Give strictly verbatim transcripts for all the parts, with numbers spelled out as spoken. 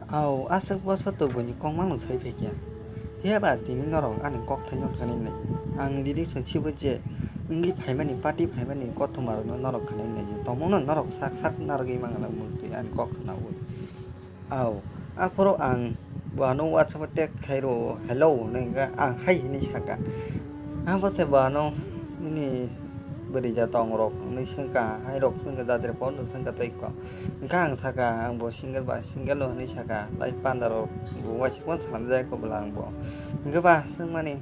Au, aswk bosor to buini kok mano sai phaikya. Phiya ba tini norok ani kok thaino khanai nai. Ang riri song sibo je wngwi phaimani, party phaimani kothoma rokno norok khanai nai. Tongmungno norok sak sak narwgwi mangala mukti ani kok khnaui. Au, aphuru ang bo ano WhatsApp o text khairo, "Hello," hwnwi hwnkhe ang hai hwnwi saka. Abo se bo ano nini bwrwi ja tong rok hwnwi swngkha, hai rok swngkha, jatri phone rok swngkha tei ko. Hwnkhe ang saka, ang bo single ba single no hwnwi saka, life panda rok bo waisa phone salam jaya ko bwla ang bo. Hwnkhe ba swngmani,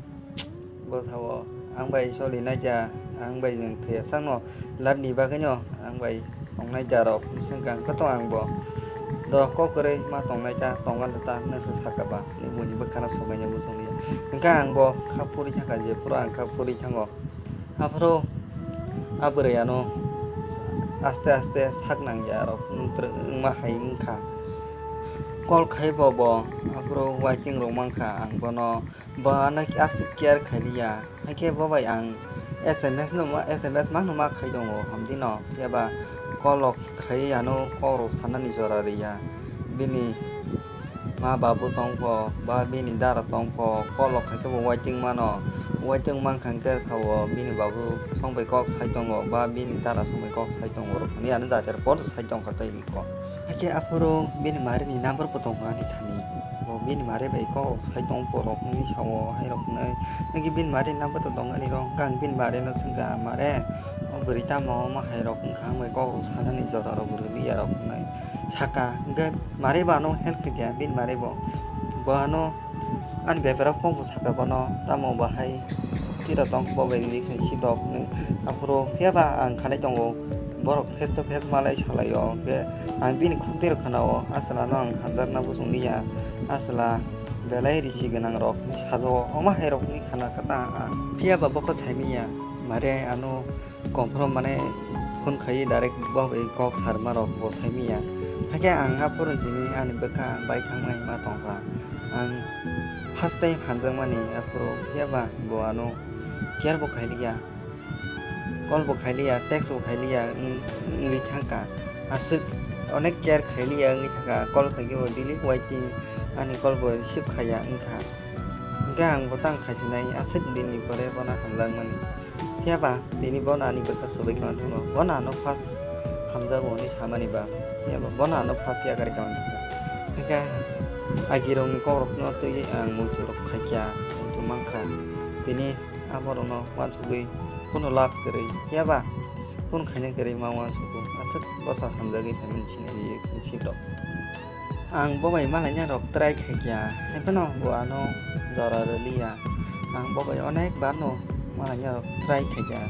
bo sao, ang bai soli naija, ang bai nwng thwiya sakno, love ni bagwino ang bai tongnai da rok, hwnwi swngkha, hwnkhe to ang bo, do kok kwrwi ma tongnai ta, tongna ta, nwng se saka ba, ni buini bwkhano sobaina muchung liya. Hwnkhe ang bo kha phuri thangkha, je phuru ang kha phuri thango. Aphuru a bwrwi ano aste aste sak nangya rok wngma hai wngkha. Call khai bo bo aphuru waiting rok mankha, ang bono bo ano aswk care khailiya. Hakhe bo bai ang S M S no ma, S M S mangno ma khai tongo hamdino, phiya ba call rok khai ano kok rok sanani jora riya. Bini ma babu tongpho, ba bini dara tongpho, call rok khaikhe bo waiting mano. Waiting mankha hwnkhe sao bini babu songbai kok sai tongo, ba bini dara songbai kok sai tongo rok hwnwi ano jatero phone sai tongkha tei ko. Hakhe aphuru bini marini number bo tongo ani thani. Bo bini mari bai kok rok sai tongpho rok hwnwi sao hai rok hwnwi. Hakhe bini marini number to tong ani rok, hwnkhe ang bini marino swngkha, "Mare, o bwrwi tamo omo hai rok wngkha, ang bai kok rok sanani jora rok rwliya rok," hwnwi saka. Hwnkhe mari bo ano help khaikha, bini mari bo. Bo ano ani beparo kokbo saka bono, tamo bahai tiro tong bo bai relationship rok hwnwi. Aphuru phiya ba ang khanai tongo, borok face to face malai salaio, hwnkhe ang bini khuk tiro khanao, "Aswlano ang hamjakna bosong liya, aswla belai risi gwnang rok," hwnwi sajao, omo hai rok hwnwi khana kha ta ang. Phiya ba bokho saimanya, mare ano confirm mane phone khaiwi direct bo bai kok sarma rok bo saimanya. Hakhe ang aphuru simi ani bwkha bai thangma hima tongkha. Ang first time hamjakmani aphuru, phiya ba bo ano care bo khailiya, call bo khailiya, text bo khailiya wng-, wngwi thangkha. Aswk onek care khailiya wngwi thangkha, call khaikhe bo daily waiting, ani call bo receive khaiya wngkha. Hwnkhe ang bo tang khaisinai, aswk dinni pore bono hamjakmani. Phiya ba tini bono ani bwkha sobai khna thango. Bono ano first hamjago hwnwi samani ba. Phiya ba bono ano first yakari tongmani. Hwnkhe agirokni kokrokno twiwi ang muitu rok khaikha, muitu mankha. Tini aborokno uansugwi kunu love kwrwi, phiya ba kunu khaina kwrwi ma uansugo. Aswk bosor hamjagwi phaimani sinai relationship rok. Ang bo bai malaina rok try khaikha, haiphano bo ano jora rwliya. Ang bo bai onek barno malaina rok try khaikha.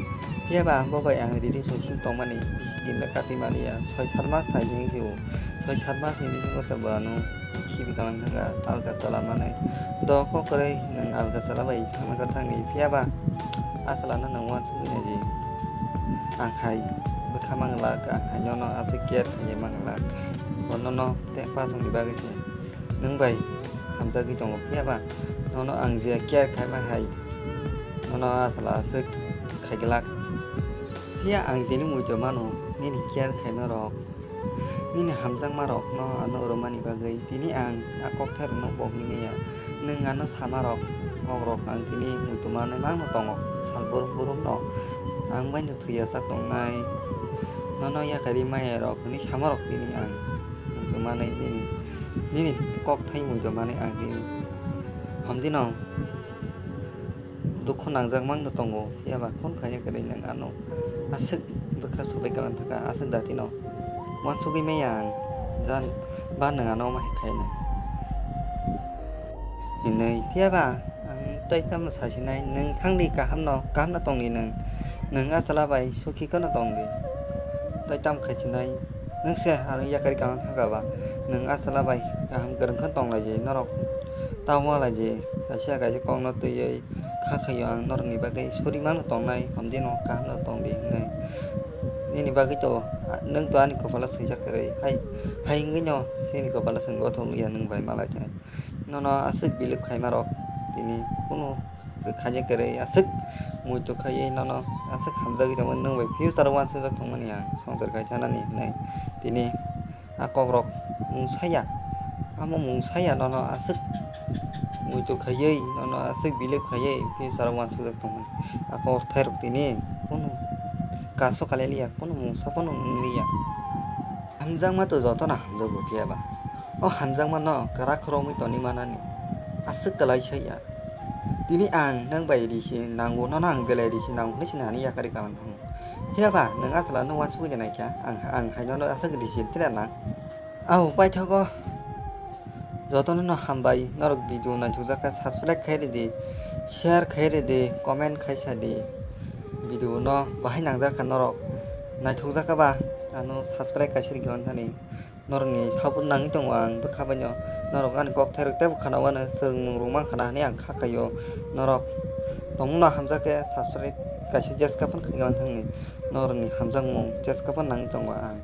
Phiya ba ang bo bai ang relationship tongmani bisi din le kati maliya. Soi sat mas hai hinwi sio. Soi sat mas ni bisingo se bo ano khibi kalang thangkha, alka chala manwi. Do kok kwrwi nwng alka chala bai thangna kha thangni, phiya ba a chalano nwng uansugwi naidi. Ang hai bwkha manglak, ang hai nono aswk care khainai manglak. Bo nono tei pasongni bagwi se nwng bai hamjagwi tongo, phiya ba nono ang je care khaima hai nono a chwla aswk khaiglak. Phiya ang tini muitu mano nini care khaima rok, nini hamjakma rokno ano rwmani bagwi. Tini ang a kokthairokno bogwi maya. Nwng ano sama rok, kok rok ang tini muitu manwi mangno tongo. Sal burum burum no ang bai thwiya sak tongnai. Nono yakarwi maya rok hwnwi sama rok tini ang muitu manwi nini, nini kok thai muitu manwi ang tini. Hamdi no dukhu nangjak mangno tongo, phiya ba khun khaina kwrwi nwng ano aswk bwkha sobai kalang thaka, aswk dati no uansugwi maya ang, jan ba nwng ano omo hai khaina hinwi. Phiya ba ang tei tamo sasinai, nwng thangdi kaham no, kaham no tongdi nwng, nwng a chwla bai sukhi kheno tongdi, tei tamo khaisinai. Nwng se ano yakarwi kalang thangkha ba, nwng a chwla bai kaham kwrwng khe tong lai di, norok ta uang lai di, kaisa kaisa kokno twiwi kha khaio ang norokni bagwi, suri mano tongnai, hamdi no kaham no tongdi hinwi. Nini bagwi to, nwng to ani kopalo swijak kwrwi, hai, hai wngwi no chini kopalo chwng gothok ya nwng bai malai thai. Nono aswk believe khaima rok tini kunu khaina kwrwi, aswk muitu khaiwi nono aswk hamjagwi tongmani, nwng bai future o uansukjak tongmani ang, swngchar khai thanani hinwi tini a kokrok nwng saya. Amo mung saya nono aswk muitu khaiwi, nono aswk believe khaiwi future o uansukjak tongmani. Ako thairok tini kunu kaso kalailiya, kunu mungsa phano wngliya. Hamjakma to jotono hamjakgo phiyaba. O hamjakmano kwrak khoroknwi tongwi manani aswk kwlai saya. Tini ang nwng bai risi nango, nono ang belai risi nango hinwi sinani yakari kalang thango. Phiyaba nwng aswk no uansukwi naikha, ang, ang hai nono aswk risi tira nang. Au paithago. Jotono no hambai, norok video naithokjak kha subscribe khai ridi, share khai ridi, comment khai sadi. Video no bahai nangjak kha norok naithokjak kha ba, ano subscribe kaisa rwgwlangthani. Norokni support nangwi tongo ang bwkha baino. Norok ani kok thairok teibo khana uano, swrwngmung rok mankha na hinwi ang kha khaio. Norok tongmungno hamjak khe subscribe kaisa jeska phano khaigwlangthani. Norokni hamjakmung jeska phano nangwi tongo ang.